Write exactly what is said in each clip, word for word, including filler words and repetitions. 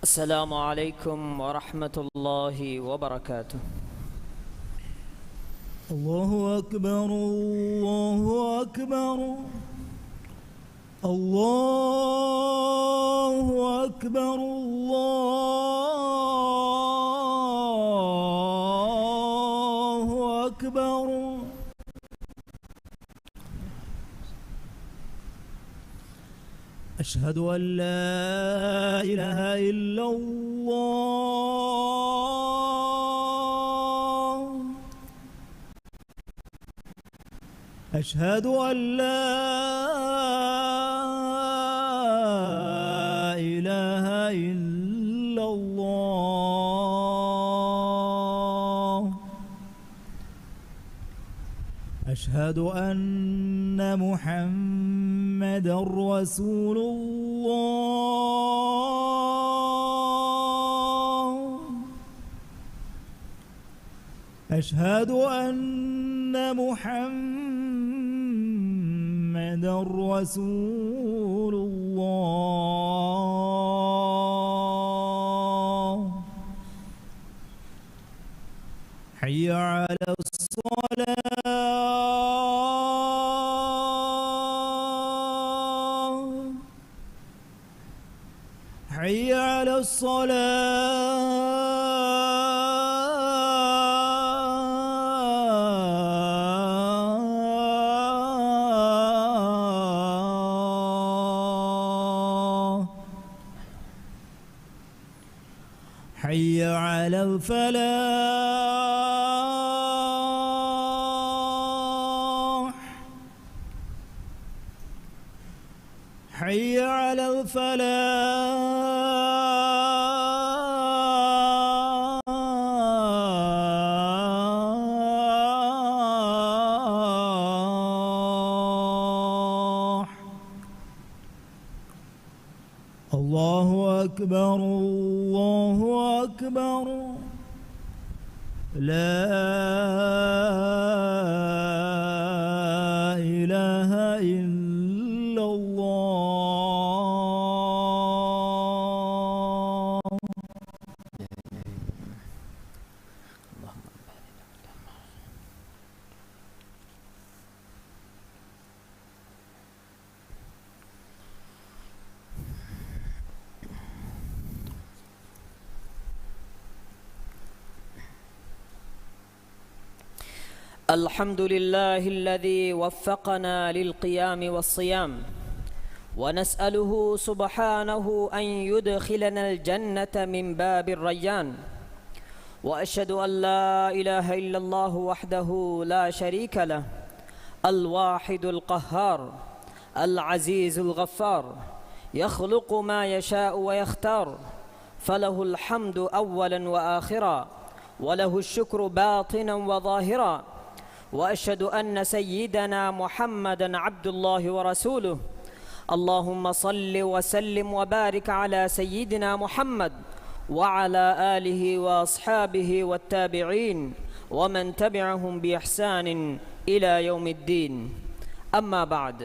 السلام عليكم ورحمة الله وبركاته. الله أكبر، الله أكبر، الله أكبر، الله أكبر. أشهد أن لا إله إلا الله. أشهد أن لا إله إلا الله. أشهد أن محمدا رسول الله. أشهد أن محمدا رسول الله. حي على الصلاة. حي على الصلاة. حي على الفلاح. حي على الفلاح. الله أكبر، الله أكبر. لا إله إلا الله. الحمد لله الذي وفقنا للقيام والصيام، ونسأله سبحانه أن يدخلنا الجنة من باب الريان. وأشهد أن لا إله إلا الله وحده لا شريك له، الواحد القهار، العزيز الغفار، يخلق ما يشاء ويختار، فله الحمد أولا وآخرا، وله الشكر باطنا وظاهرا، وأشهد أن سيدنا محمدا عبد الله ورسوله. اللهم صل وسلم وبارك على سيدنا محمد وعلى آله وأصحابه والتابعين ومن تبعهم بإحسان إلى يوم الدين. أما بعد،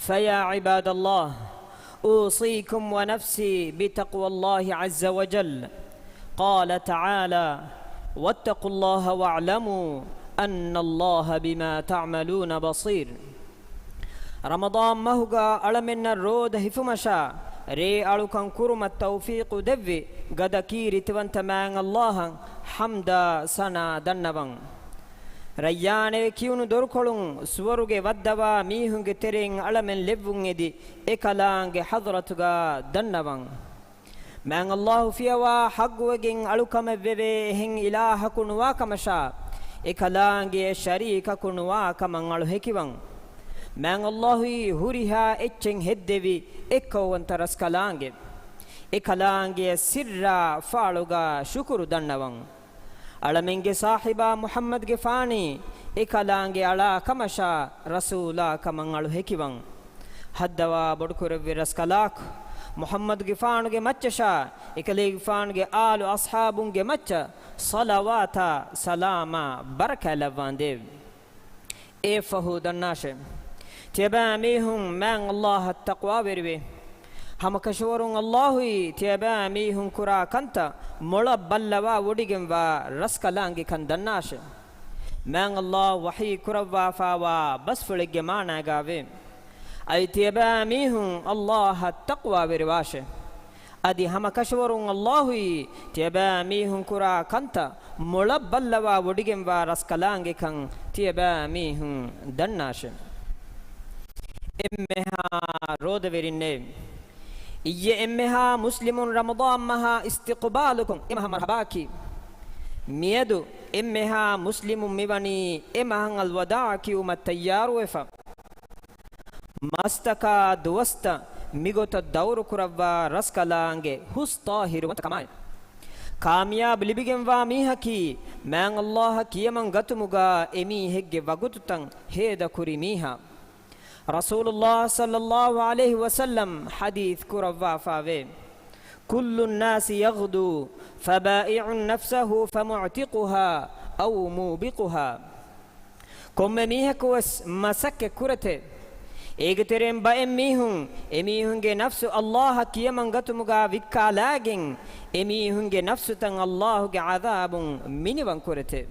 فيا عباد الله، أوصيكم ونفسي بتقوى الله عز وجل. قال تعالى: واتقوا الله واعلموا أن الله بما تعملون بصير. ރަމަޟާން މަހުގަ އަޅަމެންނަށް ރޯދަ ހިފުމަށާ، ރޭ އަޅުކަން ކުރުމަށް ތައުފީޤު ދެއްވި ގަދަ ކީރިތިވަންތަ މާތް ﷲ އަށް ޙަމްދާ ސަނާ ދަންނަވަން. ރައްޔާނޭ ކިޔުނު ދޮރުކޮޅުން ސުވަރުގެ ވައްދަވާ މީހުންގެ ތެރެއިން އަޅަމެން ލެއްވުން އެދި އެކަލާނގެ ޙަޟްރަތުގަ ދަންނަވަން. މާތް ﷲ ފިޔަވާ ޙައްޤުވެގެން އަޅުކަމެއް ވެވޭ އެހެން އިލާހަކު ނުވާ ކަމަށާ، އެކަލާނގެ ޝަރީކަކު ނުވާ ކަމަށް އަޅު ހެކިވަން. މާތް ﷲ އީ ހުރިހާ އެއްޗެއް ހެއްދެވި އެއްކައުވަންތަ ރަސްކަލާނގެ. އެކަލާނގެ ސިއްރާ ފާޅުގަ ޝުކުރު ދަންނަވަން. އަޅަމެންގެ ސާހިބާ މުޙައްމަދުގެފާނީ އެކަލާނގެ އަޅާ ކަމަށާ ރަސޫލާ ކަމަށް އަޅު ހެކިވަން. ހައްދަވާ ބޮޑުކުރެއްވި ރަސްކަލާކު މުޙައްމަދުގެފާނުގެ މައްޗަށާ، އެކަލޭގެފާނުގެ އާލު އަޞްޙާބުންގެ މައްޗަށް ޞަލަވާތާ ސަލާމާ ބަރަކާތް ލައްވާނދޭވެ. އެއަށްފަހު ދަންނާށޭ، ތިޔަބައިމީހުން މާތް ﷲ އަށް ތަޤްވާވެރިވެ، ހަމަކަށަވަރުން އައްލާހުއީ ތިޔަބައިމީހުން ކުރާ ކަންތައް މޮޅަށް ބައްލަވާ ވޮޑިގެންވާ ރަސްކަލާނގެކަން ދަންނާށެ. މާތް އައްލާހު ވަޙީ ކުރައްވާފާވާ ބަސްފުޅެއްގެ މާނާގާވޭ. އައި ތިޔަބައިމީހުން އައްލާހަށް ތަޤްވާވެރިވާށެ. އަދި ހަމަކަށަވަރުން އައްލާހުއީ ތިޔަބައިމީހުން ކުރާ ކަންތައް މޮޅަށް ބައްލަވާ ވޮޑިގެންވާ ރަސްކަލާނގެކަން ތިޔަބައިމީހުން ދަންނާށެ. އެންމެހާ ރޯދަވެރިންނޭ! އިއްޔެ އެންމެހާ މުސްލިމުން ރަމަޟާން މަހާ އިސްތިޤުބާލުކޮށް އެ މަހަށް މަރްޙަބާކީ. މިއަދު އެންމެހާ މުސްލިމުން މިވަނީ އެ މަހަށް އަލްވަދާޢު ކިޔުމަށް ތައްޔާރުވެފަ. މަސްތަކާ ދުވަސްތައް މިގޮތަށް ދައުރުކުރައްވާ ރަސްކަލާނގެ ހުސް ޠާހިރުވަންތަކަމާއި، ކާމިޔާބު ލިބިގެންވާ މީހަކީ، މާތް އައްލާހަށް ކިޔަމަން ގަތުމުގާ އެމީހެއްގެ ވަގުތުތައް ހޭދަކުރި މީހާ. ރަސޫލުއްލާހި ޞައްލައްލާހު ޢަލައިހި ވަސައްލަމް ޙަދީޘް ކުރައްވާފާވޭ، كل الناس يغدو فبائع نفسه فمعتقها أو موبقها. ކޮންމެ މީހަކުވެސް މަސައްކަތް ކުރެތެ. އޭގެ ތެރެއިން ބައެއް މީހުން އެމީހުންގެ ނަފްސު އައްލާހަށް ކިޔަމަން ގަތުމުގާ ވިއްކާލާގެން، އެމީހުންގެ ނަފްސުތައް އައްލާހުގެ ޢަޛާބުން މިނިވަން ކުރެތެ.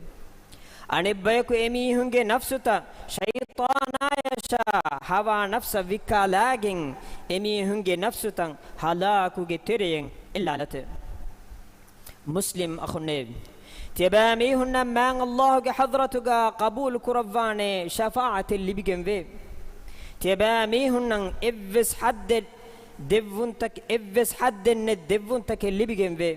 އަނެއްބަޔަކު އެމީހުންގެ ނަފްސުތައް ޝައިޠާނާޔަށާ ހަވާ ނަފްސަށް ވިއްކާލާގެން، އެމީހުންގެ ނަފްސުތައް ހަލާކުގެ ތެރެއަށް އެއްލާލަތެ. މުސްލިމް އަޚުންނޭވެ! ތިޔަބައިމީހުންނަށް މާތް އައްލާހުގެ ޙަޟްރަތުގާ ޤަބޫލު ކުރައްވާނެ ޝަފާޢަތެއް ލިބިގެންވޭ. ތިޔަބައިމީހުންނަށް އެއްވެސް ޙައްދެއް ދެއްވުންތަކެއް، އެއްވެސް ޙައްދެއް ނެތް ދެއްވުންތަކެއް ލިބިގެންވޭ.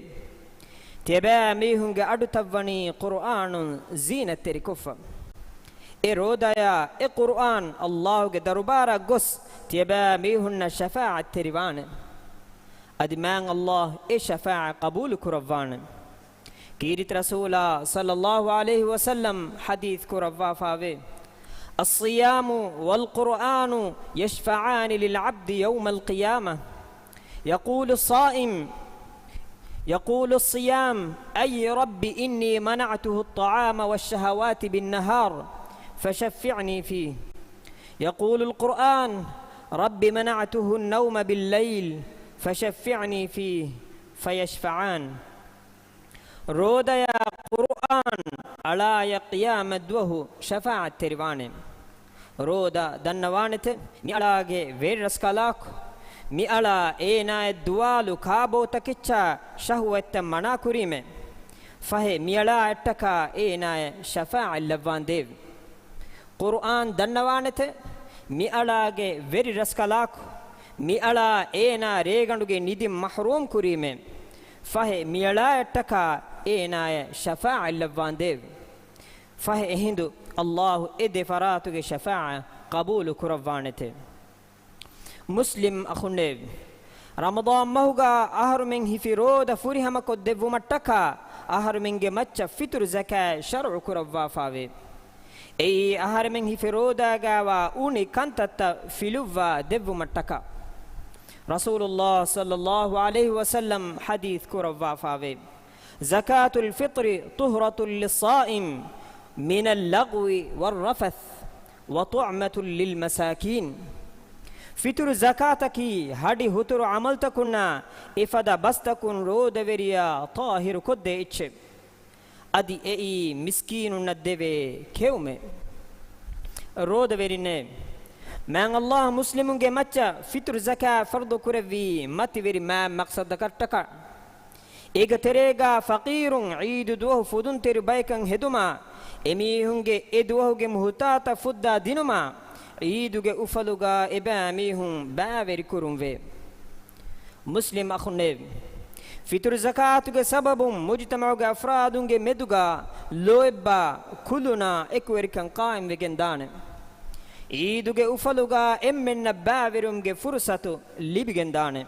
ތިޔަބައިމީހުންގެ އަޑުތައް ވަނީ ޤުރުއާނުން ޒީނަތްތެރިކޮށްފަ. އެ ރޯދަޔާ އެ ޤުރުއާން އައްލާހުގެ ދަރުބާރަށް ގޮސް ތިޔަބައިމީހުންނަށް ޝަފާޢަތްތެރިވާނެ. އަދި މާތް އައްލާހު އެ ޝަފާޢަތް ޤަބޫލު ކުރައްވާނެ. ކީރިތި ރަސޫލާ ޞައްލައްލާހު ޢަލައިހި ވަސައްލަމް ޙަދީޘް ކުރައްވާފާވޭ، الصيام والقرآن يشفعان للعبد يوم القيامة. يقول الصائم، يقول الصيام: أي رب إني منعته الطعام والشهوات بالنهار فشفعني فيه. يقول القرآن: رب منعته النوم بالليل فشفعني فيه. فيشفعان. ރޯދަޔާ ޤުރުއާން އަޅާޔަށް ޤިޔާމަތްދުވަހު ޝަފާޢަތްތެރިވާނެ. ރޯދަ ދަންނަވާނެތެ، މިއަޅާގެ ވެރި ރަސްކަލާކު، މިއަޅާ އޭނާއަށް ދުވާލު ކާބޯތަކެއްޗާ ޝަހުވަތްތައް މަނާކުރީމޭ. ފަހެ މިއަޅާއަށްޓަކާ އޭނާޔަށް ޝަފާޢަތް ލައްވާނދޭވެ. ޤުރުއާން ދަންނަވާނެތެ، މިއަޅާގެ ވެރި ރަސްކަލާކު، މިއަޅާ އޭނާ ރޭގަނޑުގެ ނިދިން މަޙްރޫމް ކުރީމޭ. ފަހެ މިއަޅާއަށްޓަކާ އޭނާޔަށް ޝަފާޢަތް ލައްވާނދޭވެ. ފަހެ އެހިނދު އައްލާހު އެ ދެ ފަރާތުގެ ޝަފާޢަތް ޤަބޫލު ކުރައްވާނެތެ. މުސްލިމް އަޚުންނޭވެ! ރަމަޟާން މަހުގާ އަހަރުމެން ހިފި ރޯދަ ފުރިހަމަކޮށްދެއްވުމަށްޓަކާ، އަހަރުމެންގެ މައްޗަށް ފިތުރު ޒަކާތް ޝަރުޢު ކުރައްވާފާވޭ. އެއީ އަހަރެމެން ހިފި ރޯދާގާވާ އުނި ކަންތައްތައް ފިލުއްވާ ދެއްވުމަށްޓަކާ. ރަސޫލުއްލާހި ޞައްލައްލާހު ޢަލައިހި ވަސައްލަމް ޙަދީޘް ކުރައްވާފާވޭ، زكاة الفطر طهرة للصائم من اللغو والرفث وطعمة للمساكين. ފިތުރު ޒަކާތަކީ ހަޑި ހުތުރު ޢަމަލުތަކުންނާ އެފަދަ ބަސްތަކުން ރޯދަވެރިޔާ ޠާހިރު ކޮށްދޭ އެއްޗެއް. އަދި އެއީ މިސްކީނުންނަށް ދެވޭ ކެއުމެއް. ރޯދަވެރިންނޭ! މާތް އައްލާހު މުސްލިމުންގެ މައްޗަށް ފިތުރު ޒަކާތް ފަރުޟު ކުރެއްވީ މަތިވެރި މާތް މަޤްޞަދަކަށްޓަކާ. އޭގެ ތެރޭގާ ފަޤީރުން ޢީދު ދުވަހު ފުދުންތެރި ބަޔަކަށް ހެދުމާ، އެމީހުންގެ އެ ދުވަހުގެ މުހުތާތައް ފުއްދާ ދިނުމާ، ޢީދުގެ އުފަލުގާ އެބައިމީހުން ބައިވެރިކުރުންވޭ. މުސްލިމް އަޚުންނޭވެ! ފިތުރު ޒަކާތުގެ ސަބަބުން މުޖުތަމަޢުގެ އަފްރާދުންގެ މެދުގާ ލޯތްބާ ކުލުނާ އެކުވެރިކަން ޤާއިމްވެގެންދާނެ. ޢީދުގެ އުފަލުގާ އެންމެންނަށް ބައިވެރިވުމުގެ ފުރުޞަތު ލިބިގެންދާނެ.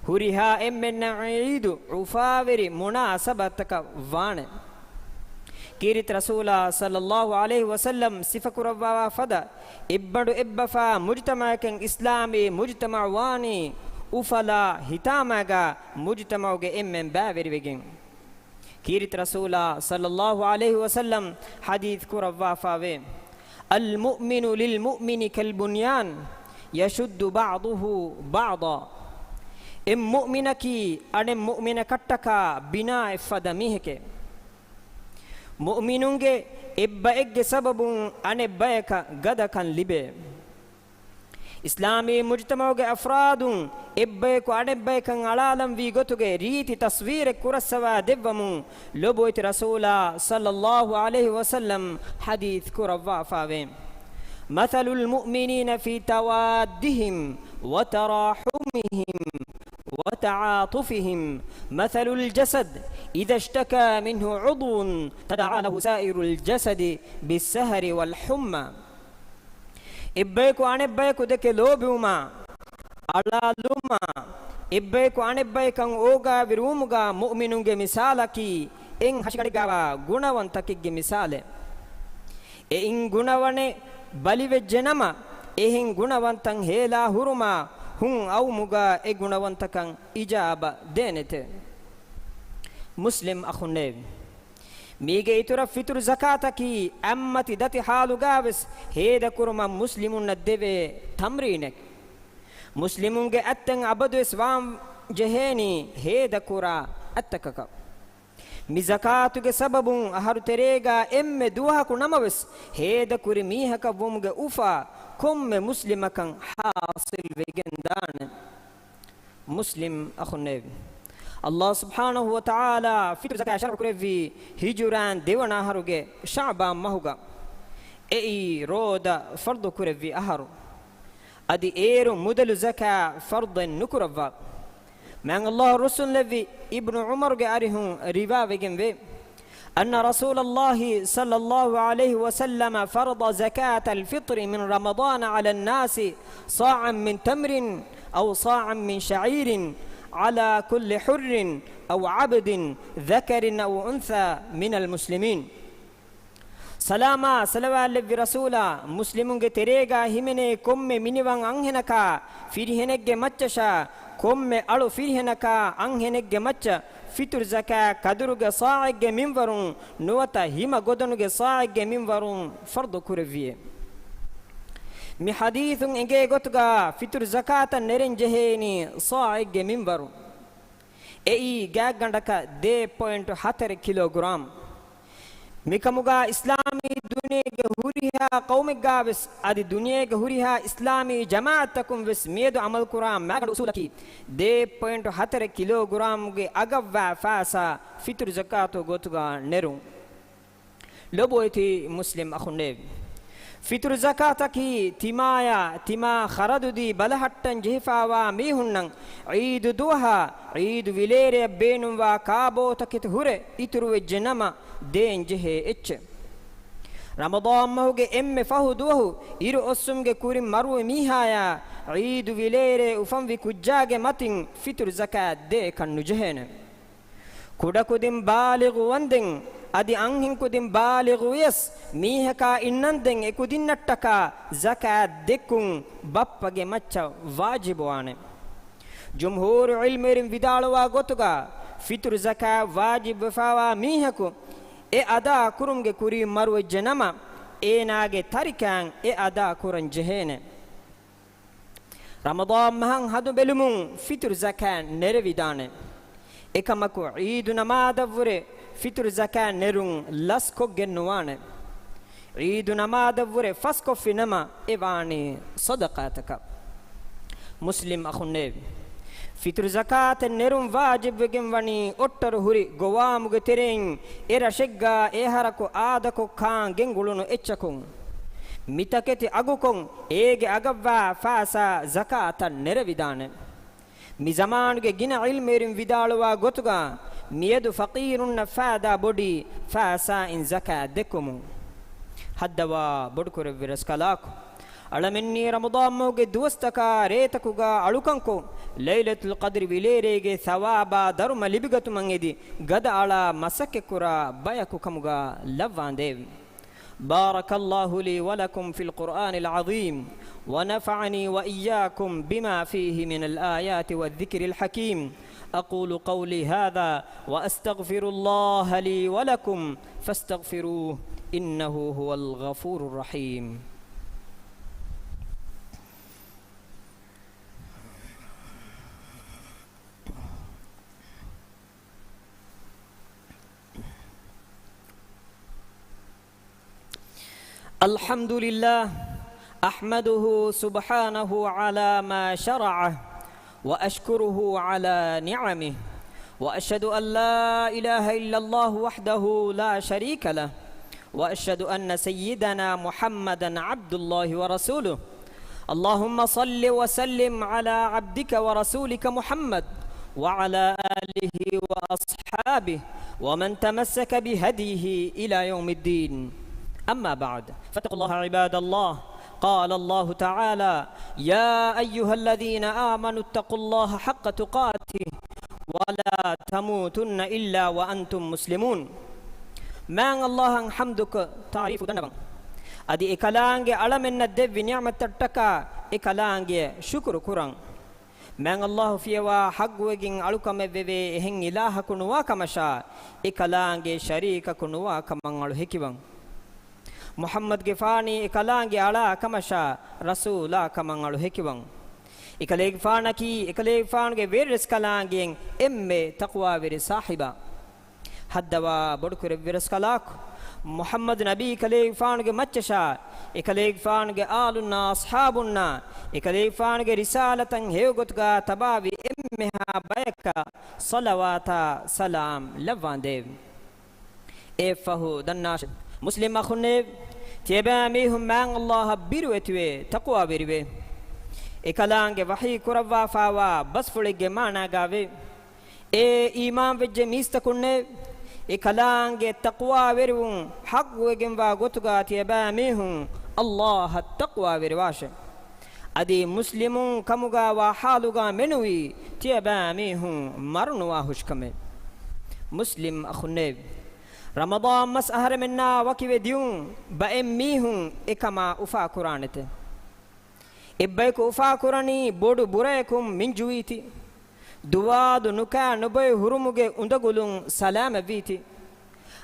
ހުރިހާ އެންމެންނަށް ޢީދު އުފާވެރި މުނާސަބަތަކަށް ވާނެ. ކީރިތި ރަސޫލާ ޞައްލައްލާހު ޢަލައިހި ވަސައްލަމް ސިފަކުރައްވާފަދަ، އެއްބަނޑު އެއްބަފާ މުޖުތަމަޢަކަށް އިސްލާމީ މުޖުތަމަޢު ވާނީ އުފަލާ ހިތާމައިގާ މުޖުތަމަޢުގެ އެންމެން ބައިވެރިވެގެން. ކީރިތި ރަސޫލާ ޞައްލައްލާހު ޢަލައިހި ވަސައްލަމް ޙަދީޘް ކުރައްވާފާވޭ، المؤمن للمؤمن كالبنيان يشد بعضه بعضا. އެއް މުއުމިނަކީ އަނެއް މުއުމިނަކަށްޓަކާ ބިނާއަށްފަދަ މީހެކޭ. މުއުމިނުންގެ އެއްބައެއްގެ ސަބަބުން އަނެއްބަޔަކަށް ގަދަކަން ލިބޭ. އިސްލާމީ މުޖުތަމަޢުގެ އަފްރާދުން އެއްބަޔަކު އަނެއްބަޔަކަށް އަޅާލަންވީ ގޮތުގެ ރީތި ތަސްވީރެއް ކުރައްސަވާ ދެއްވަމުން، ލޮބުވެތި ރަސޫލާ ޞައްލައްލާހު ޢަލައިހި ވަސައްލަމް ޙަދީޘް ކުރައްވާފަވޭ. مَثَلُ الْمُؤْمِنِينَ فِي تَوَادِّهِمْ وَتَرَاحُمِهِمْ وَتَعَاطُفِهِمْ مَثَلُ الْجَسَدِ إِذَا اشْتَكَى مِنْهُ عُضْوٌ تَدَاعَى لَهُ سَائِرُ الْجَسَدِ بِالسَّهَرِ وَالْحُمَّى. އެއްބަޔަކު އަނެއްބަޔަކު ދެކެ ލޯބިވުމާ، އަޅާލުމާ، އެއްބަޔަކު އަނެއްބަޔަކަށް އޯގާވެރިވުމުގާ މުއުމިނުންގެ މިސާލަކީ އެއް ހަށިގަނޑެއްގާވާ ގުނަވަންތަކެއްގެ މިސާލެއް. އެއިން ގުނަވަނެއް ބަލިވެއްޖެނަމަ، އެހެން ގުނަވަންތައް ހޭލާ ހުރުމާ ހުން އައުމުގާ އެ ގުނަވަންތަކަށް އިޖާބަ ދޭނެތެ. މުސްލިމް އަޚުންނޭވެ! މީގެ އިތުރަށް ފިތުރު ޒަކާތަކީ އަތްމަތި ދަތި ޙާލުގާވެސް ހޭދަކުރުމަށް މުސްލިމުންނަށް ދެވޭ ތަމްރީނެއް. މުސްލިމުންގެ އަތްތައް އަބަދުވެސް ވާން ޖެހޭނީ ހޭދަކުރާ އަތްތަކަކަށް. މި ޒަކާތުގެ ސަބަބުން އަހަރު ތެރޭގާ އެންމެ ދުވަހަކު ނަމަވެސް ހޭދަކުރި މީހަކަށް ވުމުގެ އުފާ ކޮންމެ މުސްލިމަކަށް ޙާޞިލް ވެގެން ދާނެ. މުސްލިމް އަޚުންނޭވެ! ﷲ ސުބްޙާނަހޫ ވަތަޢާލާ ފިތުރު ޒަކާތް ޝަރުޢު ކުރެއްވީ ހިޖުރާން ދެވަނަ އަހަރުގެ ޝަޢުބާން މަހުގަ. އެއީ ރޯދަ ފަރްޟު ކުރެއްވި އަހަރު. އަދި އޭރު މުދަލު ޒަކާތް ފަރްޟެއް ނުކުރައްވާ. މާތް ﷲ ރުއްސުންލެއްވި އިބްނު ޢުމަރުގެ އަރިހުން ރިވާވެގެންވޭ، أن رسول الله صلى الله عليه وسلم فرض زكاة الفطر من رمضان على الناس صاعا من تمر أو صاعا من شعير على كل حر أو عبد ذكر أو أنثى من المسلمين. ސަލާމާ ޞަލަވާތްލެއްވި ރަސޫލާ، މުސްލިމުންގެ ތެރޭގާ ހިމެނޭ ކޮންމެ މިނިވަން އަންހެނަކާ ފިރިހެނެއްގެ މައްޗަށާ، ކޮންމެ އަޅު ފިރިހެނަކާ އަންހެނެއްގެ މައްޗަށް ފިތުރު ޒަކާތް ކަދުރުގެ ޞާޢެއްގެ މިންވަރުން ނުވަތަ ހިމަ ގޮދަނުގެ ޞާޢެއްގެ މިންވަރުން ފަރްޟު ކުރެއްވިއޭ. މި ޙަދީޘުން އެނގޭ ގޮތުގާ ފިތުރު ޒަކާތަށް ނެރެން ޖެހޭނީ ޞާޢެއްގެ މިންވަރުން. އެއީ ގާތްގަނޑަކަށް ދޭއް ޕޮއިންޓު ހަތަރެއް ކިލޯގްރާމް. މިކަމުގާ އިސްލާމީ ދުނިޔޭގެ ހުރިހާ ޤައުމެއްގާވެސް އަދި ދުނިޔޭގެ ހުރިހާ އިސްލާމީ ޖަމާޢަތްތަކުން ވެސް މިއަދު ޢަމަލުކުރާ މާގަނޑު އުސޫލަކީ ދޭއް ޕޮއިންޓު ހަތަރެއް ކިލޯގްރާމްގެ އަގަށްވާ ފައިސާ ފިތުރު ޒަކާތު ގޮތުގާ ނެރުން. ލޮބުވެތި މުސްލިމް އަޚުންނޭވެ! ފިތުރު ޒަކާތަކީ ތިމާޔާ ތިމާ ޚަރަދުދީ ބަލަހައްޓަން ޖެހިފާވާ މީހުންނަށް ޢީދު ދުވަހާ ޢީދު ވިލޭރެއަށް ބޭނުންވާ ކާބޯތަކެތި ހުރެ އިތުރުވެއްޖެ ނަމަ ދޭން ޖެހޭ އެއްޗެއް. ރަމަޟާން މަހުގެ އެންމެ ފަހު ދުވަހު އިރު އޮއްސުމުގެ ކުރިން މަރުވި މީހާޔާ ޢީދު ވިލޭރޭ އުފަންވި ކުއްޖާގެ މަތިން ފިތުރު ޒަކާތް ދޭކަށް ނުޖެހޭނެ. ކުޑަކުދިން ބާލިޣު ވަންދެން އަދި އަންހެންކުދިން ބާލިޣު ވިޔަސް މީހަކާ އިންނަންދެން އެކުދިންނަށްޓަކާ ޒަކާތް ދެއްކުން ބައްޕަގެ މައްޗަށް ވާޖިބުވާނެ. ޖުމްހޫރު ޢިލްމުވެރިން ވިދާޅުވާ ގޮތުގާ، ފިތުރު ޒަކާތް ވާޖިބުވެފާވާ މީހަކު އެ އަދާ ކުރުމުގެ ކުރީން މަރުވެއްޖެ ނަމަ، އޭނާގެ ތަރިކާން އެ އަދާ ކުރަން ޖެހޭނެ. ރަމަޟާން މަހަށް ހަނދު ބެލުމުން ފިތުރު ޒަކާތް ނެރެވިދާނެ. އެކަމަކު، ޢީދު ނަމާދަށްވުރެ ފިތުރު ޒަކާތް ނެރުން ލަސްކޮށްގެން ނުވާނެ. ޢީދު ނަމާދަށްވުރެ ފަސްކޮށްފި ނަމަ، އެ ވާނީ ޞަދަޤާތަކަށް. މުސްލިމް އަޚުންނޭވެ! ފިތުރު ޒަކާތެއް ނެރުން ވާޖިބުވެގެން ވަނީ އޮށްޓަރު ހުރި ގޮވާމުގެ ތެރެއިން އެ ރަށެއްގާ އެ އަހަރަކު އާދަކޮށް ކާން ގެންގުޅުނު އެއްޗަކުން. މިތަކެތި އަގުކޮށް އޭގެ އަގަށްވާ ފައިސާ ޒަކާތަށް ނެރެވިދާނެ. މި ޒަމާނުގެ ގިނަ ޢިލްމުވެރިން ވިދާޅުވާ ގޮތުގާ، މިއަދު ފަޤީރުންނަށް ފައިދާ ބޮޑީ ފައިސާއިން ޒަކާތް ދެއްކުމުން. ހައްދަވާ ބޮޑުކުރެއްވި ރަސްކަލާކޮ! އަޅަމެންނީ ރަމަޟާން މަހުގެ ދުވަސްތަކާ ރޭތަކުގާ އަޅުކަންކޮށް، ލައިލަތުލް ޤަދްރި ވިލޭރޭގެ ޘަވާބާ ދަރުމަ ލިބިގަތުމަށް އެދި، ގަދައަޅާ މަސައްކަތްކުރާ ބަޔަކު ކަމުގާ ލައްވާނދޭވެ! بارك الله لي ولكم في القرآن العظيم، ونفعني وإياكم بما فيه من الآيات والذكر الحكيم. أقول قولي هذا وأستغفر الله لي ولكم، فاستغفروه، إنه هو الغفور الرحيم. الحمد لله، أحمده سبحانه على ما شرعه، وأشكره على نعمه، وأشهد أن لا إله إلا الله وحده لا شريك له، وأشهد أن سيدنا محمدا عبد الله ورسوله. اللهم صل وسلم على عبدك ورسولك محمد وعلى آله وأصحابه ومن تمسك بهديه إلى يوم الدين. أما بعد، فاتقوا الله عباد الله. قال الله تعالى: يا أيها الذين آمنوا اتقوا الله حق تقاته ولا تموتن إلا وأنتم مسلمون. މާތް ﷲ އަށް ޙަމްދުކޮށް ތާރީފު ދަންނަވަން. އަދި އެކަލާނގެ އަޅަމެންނަށް ދެއްވި ނިޢުމަތަށްޓަކާ އެކަލާނގެ ޝުކުރު ކުރަން. މާތް ﷲ ފިޔަވާ ޙައްޤުވެގެން އަޅުކަމެއް ވެވޭ އެހެން އިލާހަކު ނުވާ ކަމަށާ، އެކަލާނގެ ޝަރީކަކު ނުވާ ކަމަށް އަޅު ހެކިވަން. މުޙައްމަދުގެފާނީ އެކަލާނގެ އަޅާ ކަމަށާ، ރަސޫލާ ކަމަށް އަޅު ހެކިވަން. އެކަލޭގެފާނަކީ އެކަލޭގެފާނުގެ ވެރިރަސްކަލާނގެއަށް އެންމެ ތަޤްވާވެރި ސާހިބާ. ހައްދަވާ ބޮޑުކުރެއްވި ރަސްކަލާކޮ، މުޙައްމަދު ނަބީ ކަލޭގެފާނުގެ މައްޗަށާ، އެކަލޭގެފާނުގެ އާލުންނާ އަޞްޙާބުންނާ، އެކަލޭގެފާނުގެ ރިސާލަތަށް ހެޔޮގޮތުގާ ތަބާވި އެންމެހާ ބަޔަކަށް ޞަލަވާތާ ސަލާމް ލައްވާނދޭވެ. އެއަށްފަހު ދަންނާށެވެ. މުސްލިމް އަޚުންނޭވެ! ތިޔަބައިމީހުން މާތް ﷲ އަށް ބިރުވެތިވެ، ތަޤްވާވެރިވެ. އެކަލާނގެ ވަޙީ ކުރައްވާފާވާ ބަސްފުޅެއްގެ މާނާގާވެ، އޭ އީމާންވެއްޖެ މީސްތަކުންނޭވެ! އެކަލާނގެ ތަޤްވާވެރިވުން ޙައްޤުވެގެންވާ ގޮތުގާ ތިޔަބައިމީހުން ﷲ އަށް ތަޤްވާވެރިވާށެވެ. އަދި މުސްލިމުން ކަމުގާވާ ޙާލުގާ މެނުވީ ތިޔަބައިމީހުން މަރުނުވާ ހުށިކަމެއް. މުސްލިމް އަޚުންނޭވެ! ރަމަޟާން މަސް އަހަރެމެންނާ ވަކިވެ ދިޔުން ބައެއް މީހުން އެކަމާ އުފާކުރާނެތެ. އެއްބަޔަކު އުފާކުރަނީ ބޮޑު ބުރަޔަކުން މިންޖުވީތީ. ދުވާދު ނުކާ ނުބޮއި ހުރުމުގެ އުނދަގުލުން ސަލާމަތްވީތީ.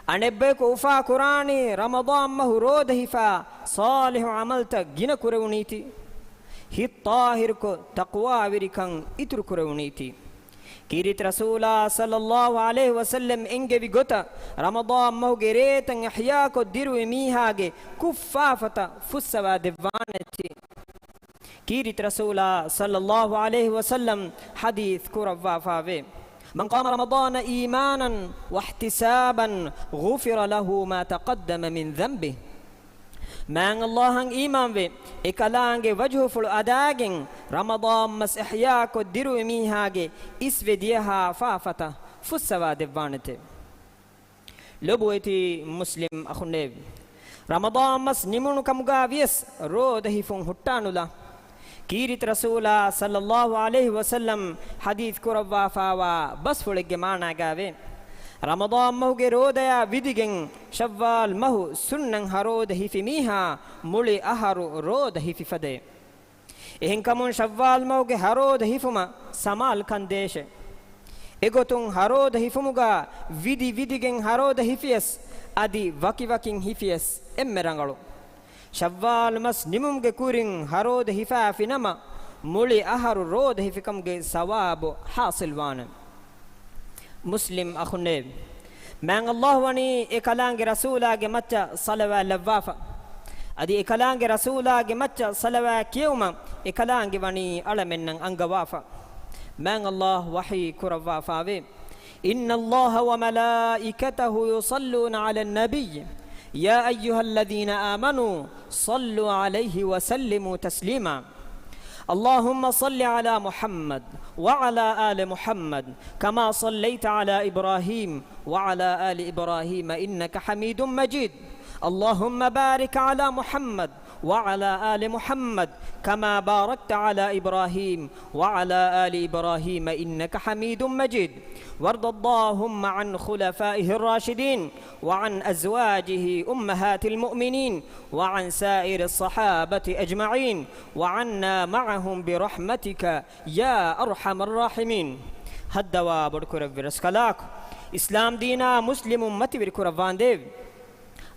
އަނެއްބަޔަކު އުފާކުރާނީ ރަމަޟާން މަހު ރޯދަ ހިފާ ޞާލިޙު ޢަމަލްތައް ގިނަ ކުރެވުނީތީ. ހިތް ޠާހިރުކޮށް ތަޤްވާވެރިކަން އިތުރު ކުރެވުނީތީ. ކީރިތި ރަސޫލާ ޞައްލައްލާހު ޢަލައިހި ވަސައްލަމް އެންގެވި ގޮތަށް، ރަމަޟާން މަހުގެ ރޭތައް އިޙްޔާކޮށް ދިރުވި މީހާގެ ކުށްފާފަތައް ފުއްސަވާ ދެއްވާނެތީ. ކީރިތި ރަސޫލާ ޞައްލައްލާހު ޢަލައިހި ވަސައްލަމް ޙަދީޘް ކުރައްވާފާވޭ، من قام رمضان إيمانا واحتسابا غفر له ما تقدم من ذنبه. މާތް ﷲ އަށް އީމާންވެ، އެކަލާނގެ ވަޖްހުފުޅު އަދާގެން، ރަމަޟާން މަސް އިޙްޔާކޮށް ދިރުވި މީހާގެ އިސްވެ ދިޔަހާ ފާފަތައް ފުއްސަވާ ދެއްވާނެތެ. ލޮބުވެތި މުސްލިމް އަޚުންނޭވެ! ރަމަޟާން މަސް ނިމުނު ކަމުގާ ވިޔަސް ރޯދަ ހިފުން ހުއްޓާނުލާ. ކީރިތި ރަސޫލާ ޞައްލައްލާހު ޢަލައިހި ވަސައްލަމް ޙަދީޘް ކުރައްވާފާވާ ބަސްފުޅެއްގެ މާނާގާވޭ، ރަމަޟާން މަހުގެ ރޯދަޔާ ވިދިގެން ޝައްވާލް މަހު ސުންނަތް ހަރޯދަ ހިފި މީހާ މުޅި އަހަރު ރޯދަ ހިފި ފަދައޭ. އެހެންކަމުން ޝައްވާލް މަހުގެ ހަރޯދަ ހިފުމަށް ސަމާލުކަން ދޭށެ. އެގޮތުން ހަރޯދަ ހިފުމުގާ ވިދި ވިދިގެން ހަރޯދަ ހިފިޔަސް، އަދި ވަކިވަކިން ހިފިޔަސް އެންމެ ރަނގަޅު. ޝައްވާލް މަސް ނިމުމުގެ ކުރިން ހަރޯދަ ހިފާފިނަމަ، މުޅި އަހަރު ރޯދަ ހިފިކަމުގެ ސަވާބު ޙާޞިލްވާނެ. މުސްލިމް އަޚުންނޭވެ! މާތް ﷲ ވަނީ އެކަލާނގެ ރަސޫލާގެ މައްޗަށް ޞަލަވާތް ލައްވާފަ. އަދި އެކަލާނގެ ރަސޫލާގެ މައްޗަށް ޞަލަވާތް ކިޔެވުމަށް އެކަލާނގެ ވަނީ އަޅަމެންނަށް އަންގަވާފަ. މާތް ﷲ ވަޙީ ކުރައްވާފާވޭ، إن الله وملائكته يصلون على النبي، يا أيها الذين آمنوا صلوا عليه وسلموا تسليما. اللهم صل على محمد وعلى آل محمد كما صليت على إبراهيم وعلى آل إبراهيم إنك حميد مجيد. اللهم بارك على محمد وعلى آل محمد كما باركت على إبراهيم وعلى آل إبراهيم إنك حميد مجيد. وارض اللهم عن خلفائه الراشدين وعن أزواجه أمهات المؤمنين وعن سائر الصحابة أجمعين وعنا معهم برحمتك يا أرحم الراحمين. ހައްދަވާ ބޮޑުކުރެއްވި ރަސްކަލާކޮ، އިސްލާމް ދީނާ މުސްލިމުން މަތިވެރި ކުރައްވާނދޭވެ!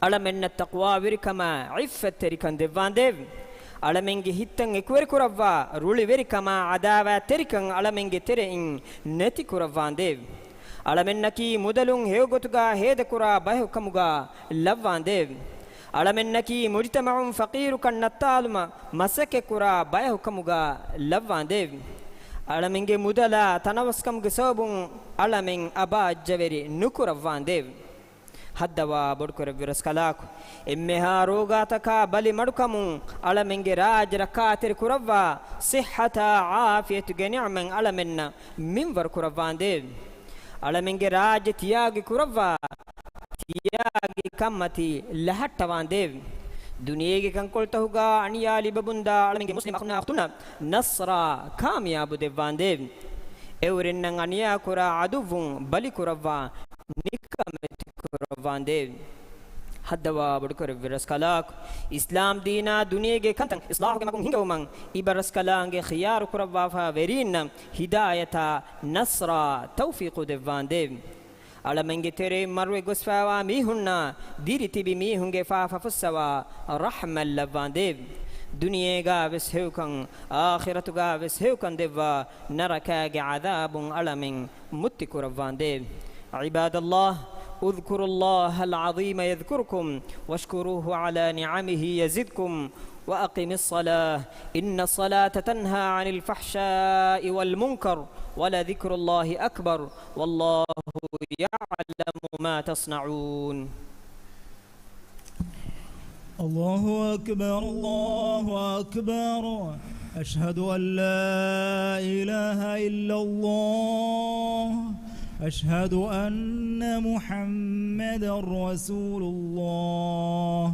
އަޅަމެންނަށް ތަޤްވާވެރިކަމާ ޢިއްފަތްތެރިކަން ދެއްވާނދޭވެ! އަޅަމެންގެ ހިތްތައް އެކުވެރިކުރައްވާ، ރުޅިވެރިކަމާ ޢަދާވާތްތެރިކަން އަޅަމެންގެ ތެރެއިން ނެތިކުރައްވާނދޭވެ! އަޅަމެންނަކީ މުދަލުން ހެޔޮގޮތުގާ ހޭދަކުރާ ބަޔަކު ކަމުގާ ލައްވާނދޭވެ! އަޅަމެންނަކީ މުޖްތަމަޢުން ފަޤީރުކަން ނައްތާލުމަށް މަސައްކަތްކުރާ ބަޔަކު ކަމުގަ ލައްވާނދޭވެ. އަޅަމެންގެ މުދަލާ ތަނަވަސްކަމުގެ ސަބަބުން އަޅަމެން އަބާއްޖަވެރި ނުކުރައްވާނދޭވެ. ހައްދަވާ ބޮޑުކުރެއްވި ރަސްކަލާކު، އެންމެހާ ރޯގާތަކާ ބަލި މަޑުކަމުން އަޅަމެންގެ ރާއްޖެ ރައްކާތެރި ކުރައްވާ، ޞިއްޙަތާ ޢާފިޔަތުގެ ނިޢުމަތް އަޅަމެންނަށް މިންވަރު ކުރައްވާނދޭވެ. އަޅަމެންގެ ރާއްޖެ ތިޔާގި ކުރައްވާ، ތިޔާގި ކަންމަތީ ލަހައްޓަވާނދޭވެ. ދުނިޔޭގެ ކަންކޮޅުތަކުގަ އަނިޔާ ލިބެމުންދާ އަޅަމެންގެ މުސްލިމް އަޚުންނާ އުޚްތުންނަށް ނަޞްރާ ކާމިޔާބު ދެއްވާނދޭވެ. އެއުރެންނަށް އަނިޔާ ކުރާ ޢަދުއްވުން ބަލި ކުރައްވާ، ނިކަމެތި ކުރައްވާނދޭވެ. ހައްދަވާ ބޮޑުކުރެއްވި ރަސްކަލާކު، އިސްލާމް ދީނާ ދުނިޔޭގެ ކަންތައް އިޞްލާޙުގެ މަގުން ހިންގެވުމަށް އިބަ ރަސްކަލާނގެ ޚިޔާރު ކުރައްވާފަ ވެރީންނަށް ހިދާޔަތާ ނަޞްރާ ތައުފީޤު ދެއްވާނދޭވެ. އަޅަމެންގެ ތެރެއިން މަރުވެ ގޮސްފައިވާ މީހުންނާ ދިރިތިބި މީހުންގެ ފާފަ ފުއްސަވާ ރަޙްމަތް ލައްވާނދޭވެ. ދުނިޔޭގާ ވެސް ހެޔޮކަން، އާޚިރަތުގާ ވެސް ހެޔޮކަން ދެއްވާ ނަރަކާގެ ޢަޛާބުން އަޅަމެން މުއްތި ކުރައްވާނދޭވެ. عباد الله، اذكروا الله العظيم يذكركم، واشكروه على نعمه يزدكم، وأقم الصلاة، إن الصلاة تنهى عن الفحشاء والمنكر، ولذكر الله أكبر، والله يعلم ما تصنعون. الله أكبر، الله أكبر. أشهد أن لا إله إلا الله. أشهد أن محمدا رسول الله.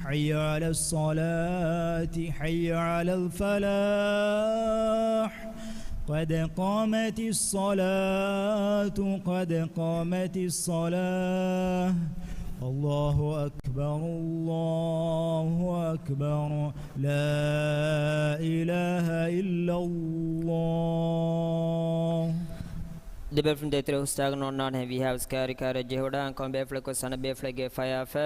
حي على الصلاة، حي على الفلاح. قد قامت الصلاة، قد قامت الصلاة. الله أكبر، الله أكبر. لا إله إلا الله. ދެބޭފުޅުން ދޭތެރޭ ހުސްތާގަ ނޯންނާނެ ވީހާވެސް ކާރިކާރަށް ޖެހިވަޑާން ކޮން ބޭފުޅެކު ސަނަ ބޭފުޅެއްގެ ފަޔާފަ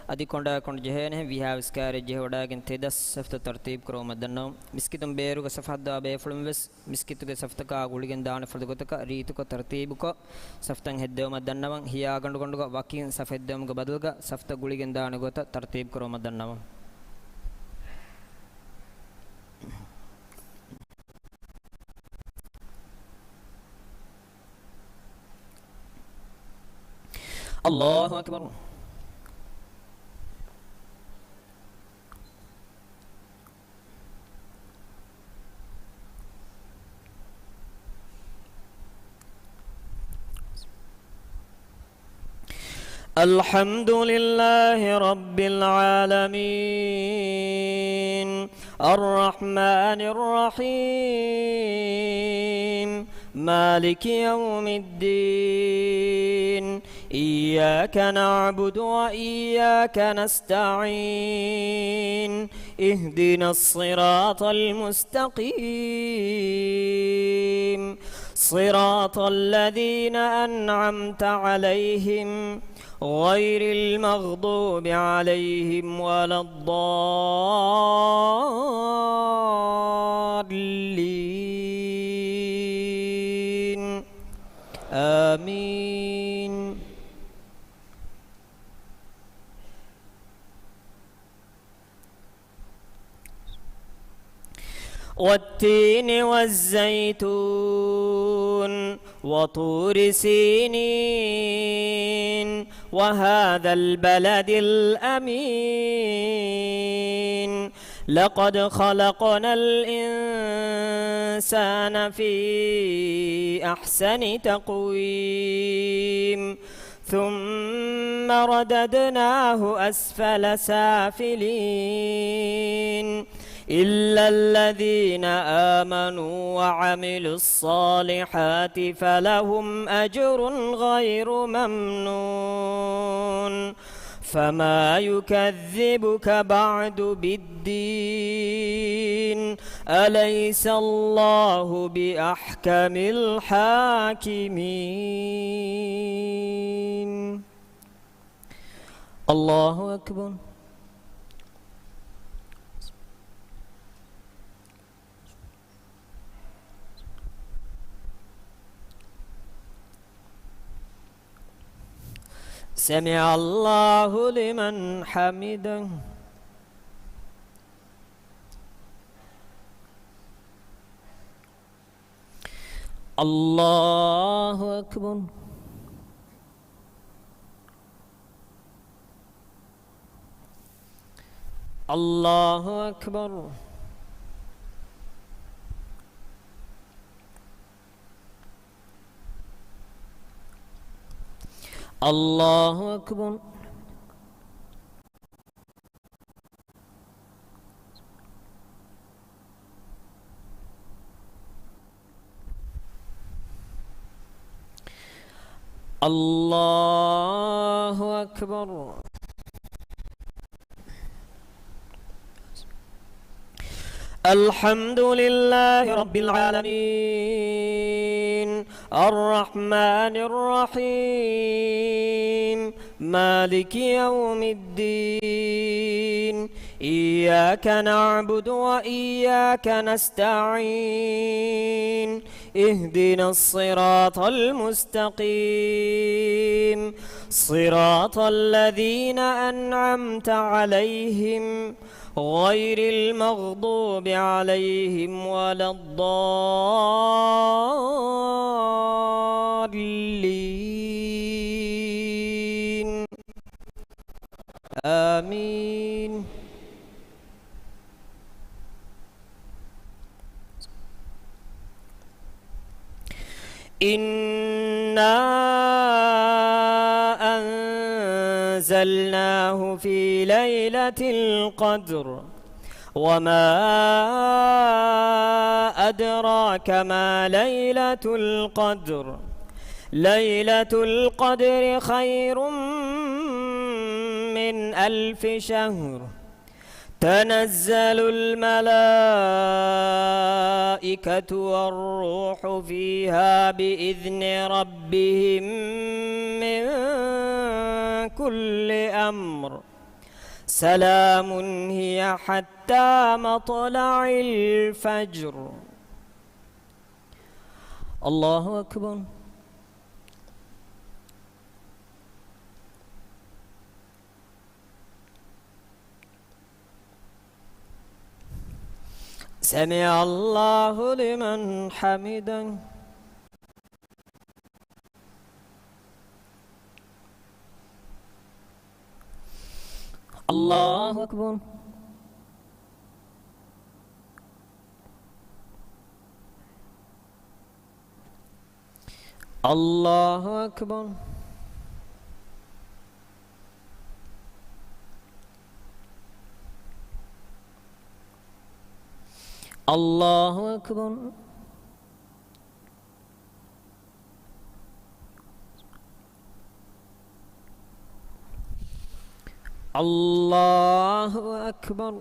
އަދި ކޮނޑާ ކޮނޑު ޖެހޭނެ ވީހާވެސް ކާރި ޖެހިވަޑާގެން ތެދަސް ސަފްތަ ތަރުތީބު ކުރައްވަމަށް ދަންނަވަން. މިސްކިތުން ބޭރުގަ ސަފް ހައްދަވާ ބޭފުޅުން ވެސް މިސްކިތުގެ ސަފްތަކާ ގުޅިގެން ދާނެ ފަދަ ގޮތަކަށް ރީތިކޮށް ތަރުތީބުކޮށް ސަފްތައް ހެއްދެވުމަށް ދަންނަވަން. ހިޔާގަނޑުގަނޑުގަ ވަކިން ސަފް ހެއްދެވުމުގެ ބަދަލުގަ ސަފްތައް ގުޅިގެން ދާނެ ގޮތަށް ތަރުތީބު ކުރައްވަމަށް ދަންނަވަން. الله أكبر. الحمد لله رب العالمين، الرحمن الرحيم، مالك يوم الدين، إياك نعبد وإياك نستعين، اهدنا الصراط المستقيم، صراط الذين أنعمت عليهم، غير المغضوب عليهم ولا الضالين. آمين. والتين والزيتون وطور سينين وهذا البلد الأمين، لقد خلقنا الإنسان في أحسن تقويم. ثم رددناه أسفل سافلين، إلا الذين آمنوا وعملوا الصالحات فلهم أجر غير ممنون. فما يكذبك بعد بالدين، أليس الله بأحكم الحاكمين. الله أكبر. سمع الله لمن حمده. الله أكبر. الله أكبر. الله أكبر. الله أكبر. الحمد لله رب العالمين. الرحمن الرحيم. مالك يوم الدين. إياك نعبد وإياك نستعين. اهدنا الصراط المستقيم. صراط الذين أنعمت عليهم غير المغضوب عليهم ولا الضالين. آمين. إنا أنزلناه في ليلة القدر. وما أدراك ما ليلة القدر. ليلة القدر خير من ألف شهر. تنزل الملائكة والروح فيها بإذن ربهم من كل أمر. سلام هي حتى مطلع الفجر. الله أكبر. سمع الله لمن حمده. الله أكبر. الله أكبر. الله أكبر. الله أكبر.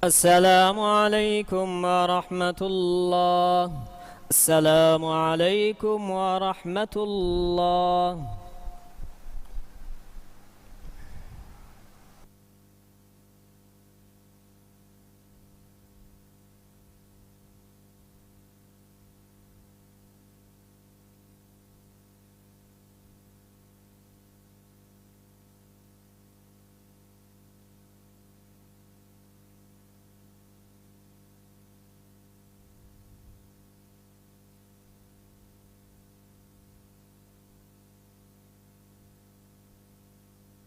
السلام عليكم ورحمة الله. السلام عليكم ورحمة الله.